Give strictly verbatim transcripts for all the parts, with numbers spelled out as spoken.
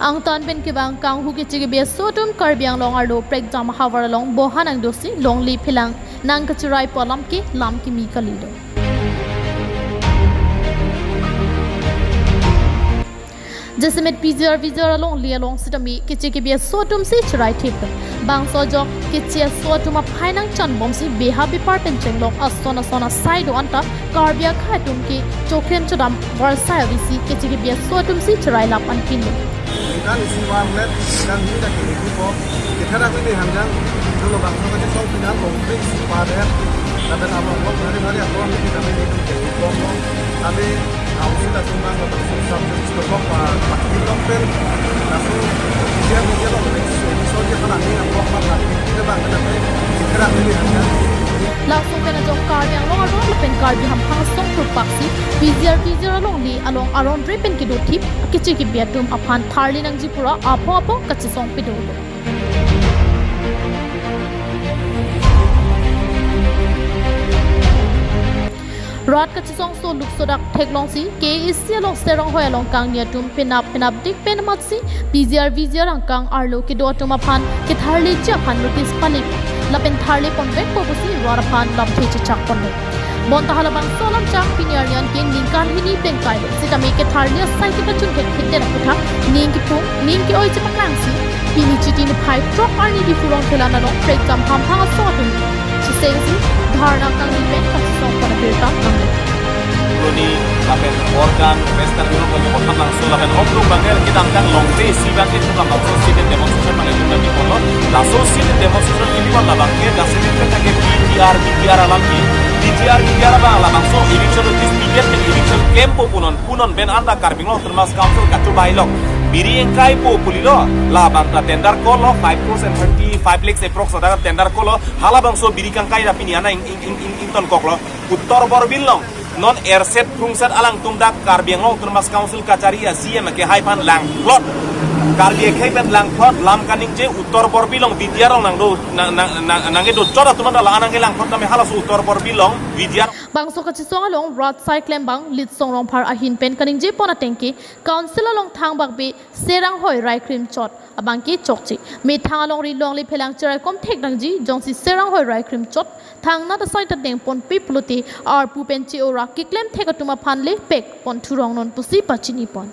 Angtan pen kevang kanghu keche kebi aso atum Karbi Anglong arlo prekjam ahavar along boha nangdosi longle phelang nangkacheraipo alam ke lam kimi kalidet. Jasemet P G R V G R alongle along sitame keche kebi aso atum si cherai thip. Bangso ajok keche aso atum aphai nangchan bomsi beha bepar pen chenglok ason ason asai do anta Karbi akhei atum ke choklem chodam varsai avesi keche kebi aso atum si cherai lap anpinlo. Ningkan isi vanvet, ningkan hini ta kiri ko. Kita dak ini hamjang, dolo bangso kachesong pinal, komplit si padet. Lapen amo kok hari hari aku ambil kita ini komplit. Kami ausi ta cuma nggak tahu subjek itu kok, Pak, Pak, di local. Langsung dia dia loh, so dia kan ini yang kok, Pak, kita bang kita kita dak ini hamjang. Langsung pen ajok Karbi Anglong aron lapen Karbi hamphang asong thurpaksi P G R V G R alongle along aron re pen kedo thip keche kebi atum aphan tharli nangji pura apho apho kachesong pedolo. Rat kachesong soluk sodak theklongsi K A A C along Seranghoi along kangni atum penap penap dik pen amatsi P G R V G R angkang arlo kedo atum aphan ketharliji aphan notice pali. Lapen tharli ponvekpo pusi rat aphan lamthe chechak ponlo. Bonta halabangso alam chak pini arni an ke ningkan hini plengkai lo. Sitame ketharli asai kepachun kekhidet aphuthak ning kipung ning ke-oi chepaklangsi pini Chiti niphai throk arni Diphu Rongkhelan along prekjam hamphang asong atum chesengsi dharna kangni pen kachesong pon abirta nanglo. Roni lapen organ, Western Europe lagi kothan langsung lapen oknung bangke kedamtang longle isi bangke kedam langsung sit-in demonstration bangke kedam di kono. Laso sit-in demonstration ini wan labangke dasini pen ke P G R V G R alam ke. P G R V G R abang labangso eviction notice pidet pen eviction klempo punon punon pen anta Karbi Anglong Autonomous Council kachobai lok. Biri engkaipo pulilo, labang ta tender call lo, five crores and thirty-five lakhs approx ada tender call lo, halabangso biri kangkai ta pini ana ing, ing, ing, ing, ingtonkoklo. Uttor Borbil along non erset krungset alangtum dak Karbi Anglong Autonomous Council kachari a-C E M akhei aphan langplot. Karbi akhei aphan langplot lam kaningje Uttor Borbil along V G R along nangdo, na, na, na, nangkedo chot atum anta la nangkelangplot tame halaso Uttor Borbil along V G R. Bangso kachesong along rat asai klembang Litsong Rongphar ahin pen kaningje pon ateng ke Council along thangbak be Seranghoi raikrim chot abangke chokche. Methang alongri longle phelang cheraikom thek nangji jongsi Seranghoi raikrim chot thangnat asai ta dengponpe pulote arpu pen che-ora keklem thek atum aphan le pek pon thurong non pusi pachini pon.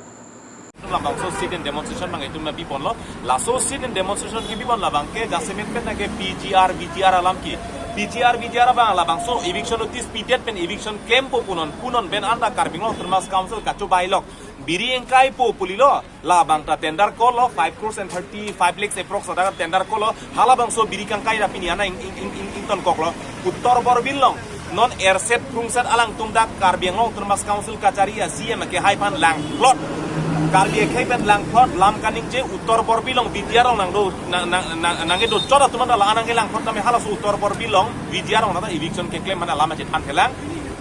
Labangso sit-in demonstration bang itum na biponlo. Laso sit-in demonstration kebipon labangke jasemet pen ke P G R V G R alam ke. P G R V G R abang labangso eviction notice pidet pen eviction klempo punon punon pen anta Karbi Anglong Autonomous Council kachobai lok. Biri engkaipo pulilo, labang ta tender call lo, five crores and thirty-five lakhs approx ada tender call lo, halabangso biri kangkai ta pini ana ing, ing, ing, ing, ingtonkoklo. Uttor Borbil along non erset krungset alangtum dak Karbi Anglong Autonomous Council kachari a-C E M akhei aphan langplot. Karbi akhei aphan langplot lam kaningje Uttor Borbil along V G R along nangdo, na, na, na, nangkedo chot atum anta la nangkelangplot tame halaso Uttor Borbil along V G R along nata eviction keklem mana lam achethan thelang.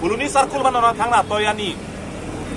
Uluni circle mana thangna toyani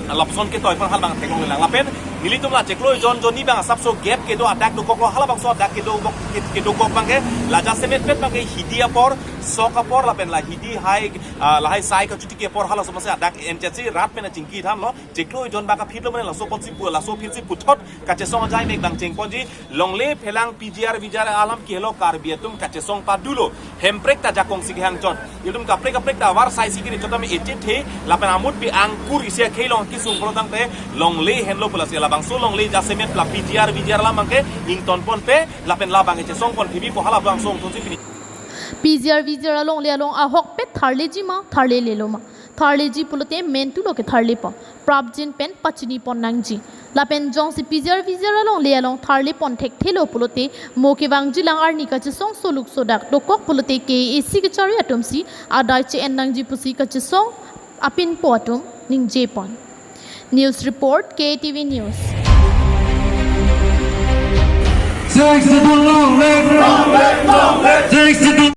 lapson ketoi aphan halabang theklonglelang lapen nelitum la chiklo jon jonni bang asapso gap kedo adak dokoklo, halabangso adak kedo bok, ked-, kedokok bangke la jasemet pen bangke hidi apor, sok apor lapen la hidi hai, ah, lahai sai kachotiki apor halaso masi adak enchetsi rat pen achingki thanlo, chiklo jon bang kaphitlo mane laso ponsi pu, laso phitsi puthot kachesong ajai mek bang chengponji. Longle phelang P G R V G R alam ke helo Karbi atum kachesong padulo. Hemprek ta jakong si kehang chot. Itum kaprek kaprek ta varsai si kiri chot tame echethe lapen amut pi angkur isi akhei along kisung protang te longle henlo pu lasi labangso longle jasemet la P G R V G R alam bangke ingtonponpe lapen labang kechesongpon kebipo halabangso thonsi pini. P G R V G R alongle along ahokpet tharliji ma tharlelelo ma. Tharliji pulote mentulo ketharlepo. Prapjin pen pachinipon nangji. Lapen jongsi P G R V G R alongle along tharlepon thekthelo pulote mo kevangjilang arni kachesong soluk sodak dokok pulote K A A C kachari atum si adai che-en nangji pusi kachesong apinpo atum ningjepon. News report, K T V News. Sixty-two long live! Sixty-two